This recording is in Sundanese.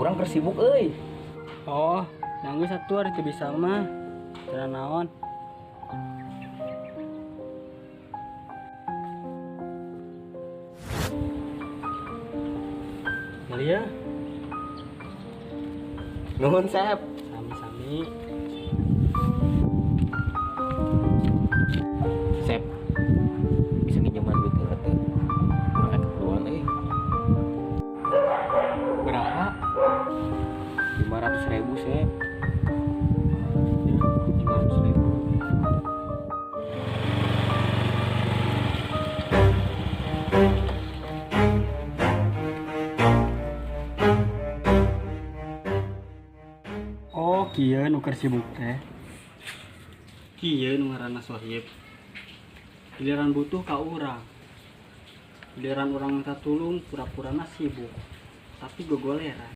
Urang keur sibuk euy. Oh, nangis satu hari teu bisa mah. Teu naon. Beli ya. Nuhun, Sep. Sami-sami. Sep. Bisa nginjeman duit heula teu? Urang keperluan euy. Berapa? 500.000, Sep. 500.000. Oh, kieu nu keur sibuk teh. Kieu nu ngaranna sohib. Giliran butuh ka urang. Giliran urang minta tulung pura-purana sibuk. Tapi gogoleran.